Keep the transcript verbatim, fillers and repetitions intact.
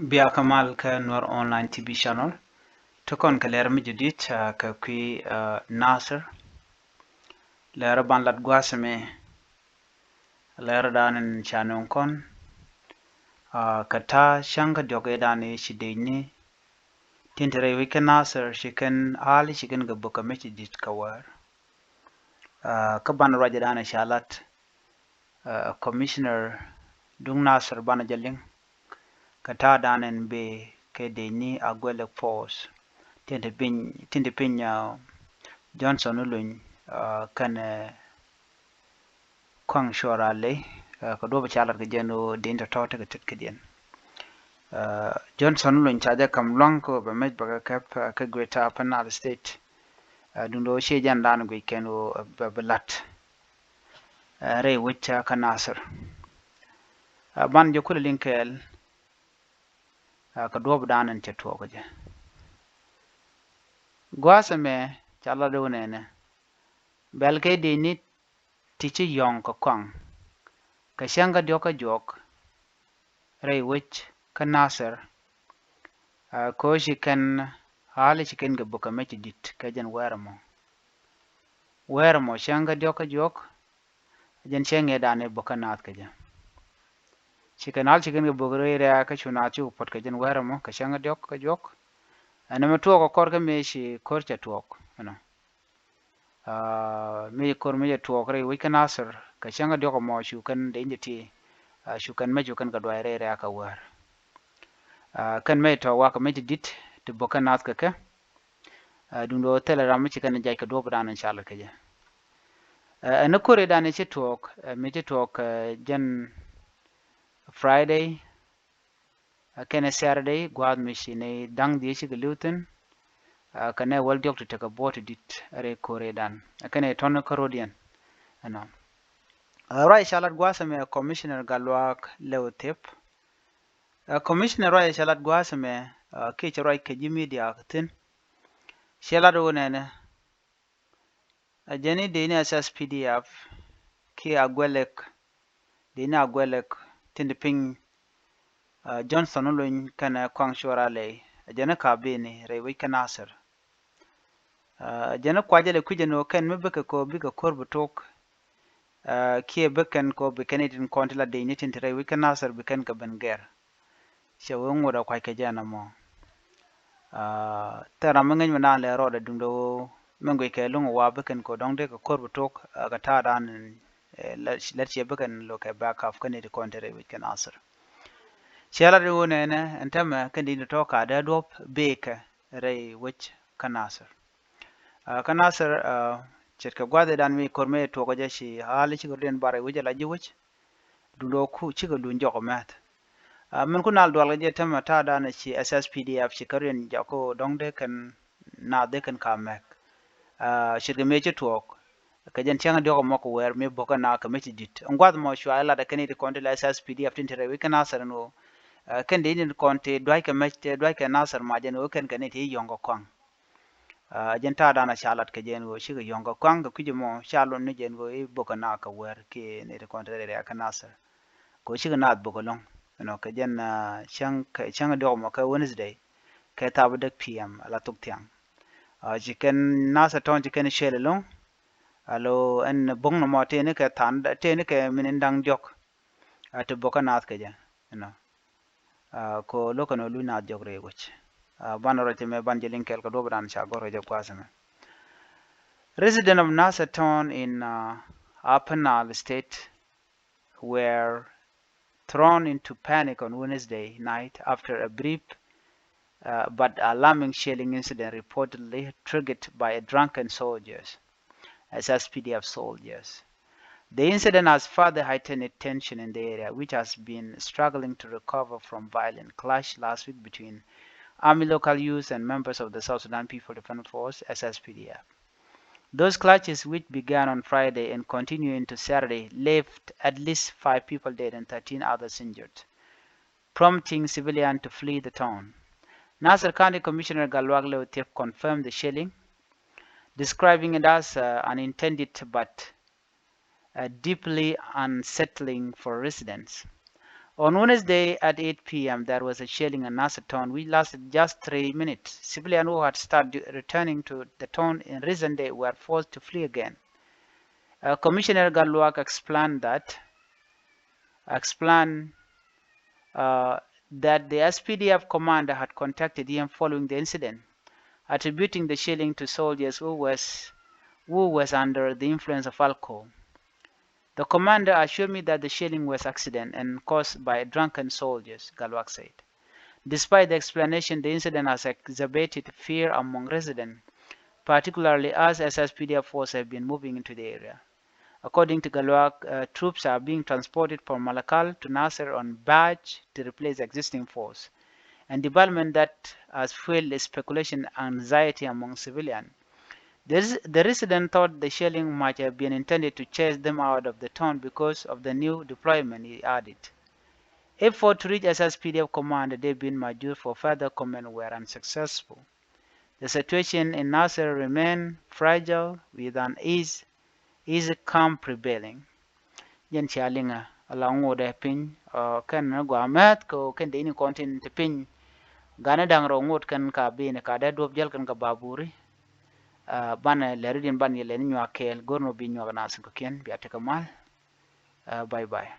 Bia kä mal kä Nuer Online T V channel. Ti kɔn kɛ lɛr mi jadid, ah, kɛ kui̱, ah, Nasir. Lɛr ban lat gua̱a̱th ɛmɛ. Lɛr dan in ca nöŋ kɔn. Ah, kɛ ta̱a̱ cäŋ kä diɔk i̱ dan i̱ ci dec ni. Tin te rɛy wec kä Nasir ci kɛn ali ci kɛn kɛ bok kɛ mec ci dit kɛ wäär. Ah, kä ban ruac i̱ dan i̱ ca lat. Ah, Commissioner duŋ Nasir banɛ jɛ liŋ kɛ ta̱a̱ dan in bëë kɛ dec ni Aguelek Force. Tin te piny, tin te piny, ah, Johnson Oluny, ah, kɛnɛ, ah, Kuaŋ Cuɔr Alɛy, ah, kɛ duɔ̱p ca lat kɛ jɛn ɣöö dec ni tɔ̱tɔ̱ tekɛ tet kɛ diɛn. Ah, Johnson Oluny ca jɛ ka̱m lua̱ŋ kɛ ɣöö bɛ mec bɛ kɛ kɛp, ah, kä Greater Upper Nile State. Ah, duundɛ ɣöö ciɛ jɛn dan guic kɛn ɣöö, ah, bɛ bi la̱t. Ah, rɛy wec, ah, kä Nasir. Ah, ban jɛ kulɛ liŋ kɛɛl, ah, kɛ duɔ̱ɔ̱p dan in cɛ tuɔɔk jɛ. Gua̱a̱th ɛmɛ ca lat wä nɛnɛ. Bɛl kɛ dec ni ti ci yɔ̱ŋ kɛ Kuaŋ kɛ cäŋ kä diɔ̱k kä juɔk rɛy wec kä Nasir. Ah, kɛ ɣöö ci kɛn ali ci kɛn kɛ bok kɛ mec ci dit kɛ jɛn wäär ɛmɔ. Wäär ɛmɔ cäŋ kä diɔ̱k kä juɔk. Jɛn cäŋ ëë dan i̱ bok kä naath kɛ jɛ. Ci kɛn al ci kɛn kɛ bok rɛy rɛ̈ɛ̈ kä cu naath cukɛ puɔt kɛ jɛn wäär ɛmɔ kɛ cäŋ kä diɔ̱k kä juɔk. Ɛn ɛmɛ tuɔɔk kɛ kɔr kä mëë ci ko̱r cɛ tuɔɔk, you know. Ah, mëë ci ko̱r mëë cɛ tuɔɔk rɛy wec kä Nasir kɛ cäŋ kä diɔ̱k ɛmɔ cu kɛn dec ni ti, ah, cu kɛn mec cu kɛn kɛ duay rɛy rɛ̈ɛ̈ kä wäär. Ah, kɛn mec tɔ̱ wakɛ mec ti dit ti bok kä naath kɛ kɛ. Ah, duundɛ ɣöö thilɛ ram mi ci kɛn jac kɛ duɔ̱ɔ̱p dan in ca lat kɛ jɛ. Ah, ɛn ni ko̱r ëë dan i̱ ci tuɔɔk, ah, mi ci tuɔɔk, ah, jɛn Friday, ah, kɛnɛ Saturday, gua̱a̱th mi ci ni da̱ŋ dhieec cikɛ li̱w thi̱n, ah, kɛnɛ wäl diɔ̱k ti tekɛ buɔ̱ɔ̱t ti dit rɛy ko̱r ëë dan. Ah, kɛnɛ tɔ̱ni kä ro̱diɛn, you know. Ah, ruac ca lat gua̱a̱th ɛmɛ Commissioner Gatluak Lɛw Thiep. Ah, Commissioner ruac ca lat gua̱a̱th ɛmɛ, ah, kiɛ cɛ ruac kɛ ji̱ media kɛ thi̱n. Cɛ lat wä nɛnɛ. A jɛn i̱ dec ni S S P D F kiɛ Aguelek, dec ni Aguelek tin te piny, ah, Johnson Oluny kɛnɛ Kuaŋ Cuɔr Alɛy. A jɛn i̱ ka bini rɛy wec kä Nasir. Ah, a jɛn i̱ kuacä lɛ kui̱cä ni ɣöö kɛn mi bikɛ kɛ ɣöö bikɛ ko̱r bi tok. Ah, kiɛ bi kɛn kɛ ɣöö bi kɛn i̱ tin kɔn ti la dec ni tin te rɛy wec kä Nasir bi kɛn kɛ ben gɛr. Cɛ wee ŋot a kuac kɛ jɛ ɛn ɛmɔ. Ah, thil ram mi ŋäc mi naan lɛ rɔɔdɛ duundɛ ɣöö mi guic kɛ luŋ wa bi kɛn kɛ dɔ̱ŋ dee kɛ ko̱r bi tok, ah, kɛ ta̱a̱ dan, eh, lät, lät ciɛ bi kɛn lo̱k kɛ backup kä nɛy ti kɔn te rɛy wec kä Nasir. Ciɛ lat i̱ ɣöö nɛnɛ ɛn täämɛ kɛn di̱t ni tɔ̱ ka dee duɔ̱p bëë kɛ rɛy wec kä Nasir. Ah, kä Nasir, ah, ce̱tkɛ gua̱a̱th ëë dan mi ko̱r mëë tuɔɔk kɛ jɛ ci hali cikɛ rɔ̱diɛn bar rɛy wec ala ji̱ wec. Duundɛ ɣöö ku cikɛ luny jɔk ɔ mɛth. Ah, min ku nal dual kɛ jɛ täämɛ ta̱a̱ dan ci S S P D F ci kä riɛn jakä dɔ̱ŋ dee kɛn naath dee kɛn ka mɛk. Ah, ce̱tkɛ mëë ci tuɔɔk kɛ jɛn cäŋ diɔ̱k ɛmɔ kɛ wäär mëë bo̱kɛ naath kɛ mëë ci di̱t. Ɛn gua̱th ɛmɔ cua ɛ lat ɛ kɛn i̱ ti kɔn ti la S S P D F tin te rɛy wec kä Nasir ɛn ɣöö, ah, kɛn dee in kɔn ti dua̱ckɛ mɛc, ti dua̱ckɛ Nasir ma jɛn ɣöö kɛn kɛn i̱ ti yɔ̱ŋ kɛ Kuaŋ. Ah, jɛn ta̱a̱ dan a ca lat kɛ jɛn ɣöö cikɛ yɔ̱ŋ kɛ Kuaŋ kɛ kui̱c ɛmɔ ca lot ni jɛn ɣöö i̱ bo̱kɛ naath kɛ wäär kiɛ nɛy ti kɔn te rɛy rɛ̈ɛ̈ kä Nasir. Kɛ ɣöö cikɛ naath bo̱k ɛlɔ̱ŋ, you know, kɛ jɛn, ah, cäŋ, kɛ cäŋ diɔ̱k ɛmɔ kɛ Wednesday kɛ thaap däk P M ala thok thiaŋ. Ah, ci kɛn Nasir Town ci kɛn cɛl ɛlɔ̱ŋ. Alo ɛn bo̱k nɔmɔ tëë ni kɛ tha̱a̱ŋ, tëë ni kɛ minit da̱ŋ diɔ̱k. Ah, ti bo̱kɛ naath kɛ jɛ, you know. Ah, kɛ ɣöö lo̱kɛ ni ɣöö luc naath jɔk rɛy wec. Ah, banɛ rɔ cɛ mɛ ban jɛ liŋ kɛɛl kɛ duɔ̱p dan ca gɔ̱r kɛ jɛ gua̱a̱th ɛmɛ. Resident of Nasir Town in, uh, Upper Nile State were thrown into panic on Wednesday night after a brief, uh, but alarming shelling incident reportedly triggered by a drunken soldiers, as S P D F soldiers. The incident has further heightened tension in the area, which has been struggling to recover from violent clash last week between army local youths and members of the South Sudan People Defense Force, S S P D F. Those clashes, which began on Friday and continue into Saturday, left at least five people dead and thirteen others injured, prompting civilians to flee the town. Nasir County Commissioner Gatluak Lɛw Thiep confirmed the shelling, describing it as, uh, unintended but, uh, deeply unsettling for residents. On Wednesday at eight p m, there was a shelling in Nasir town, which lasted just three minutes. Civilians who had started returning to the town in recent days were forced to flee again. Uh, Commissioner Gatluak explained that explained uh, that the S P D F commander had contacted him following the incident, attributing the shelling to soldiers who was who was under the influence of alcohol. The commander assured me that the shelling was accident and caused by drunken soldiers, Gatluak said. Despite the explanation, the incident has exacerbated fear among residents, particularly as S S P D F forces have been moving into the area. According to Gatluak, uh, troops are being transported from Malakal to Nasir on barge to replace existing force, and development that has fueled speculation and anxiety among civilians. The, the resident thought the shelling might have been intended to chase them out of the town because of the new deployment, he added. Effort to reach S S P D F commander Debin Majur for further comment were unsuccessful. The situation in Nasir remained fragile, with an ease is calm prevailing. Jɛn cia liŋä ala ŋotdɛ piny, uh, kɛn ni gɔaa mɛth kɛ kɛn dee ni kɔn tin ti piny. Ganɛ da̱ŋ rɔ ŋot kɛn ka bini ka dee duɔp jäl kɛn ka baburi. Uh, banɛ lɛri din ban yɛ lɛni nyuak kɛɛl, go̱r nɔ bi nyuak nasin kɔkiɛn, bia tekɛ mal. Uh, bye bye.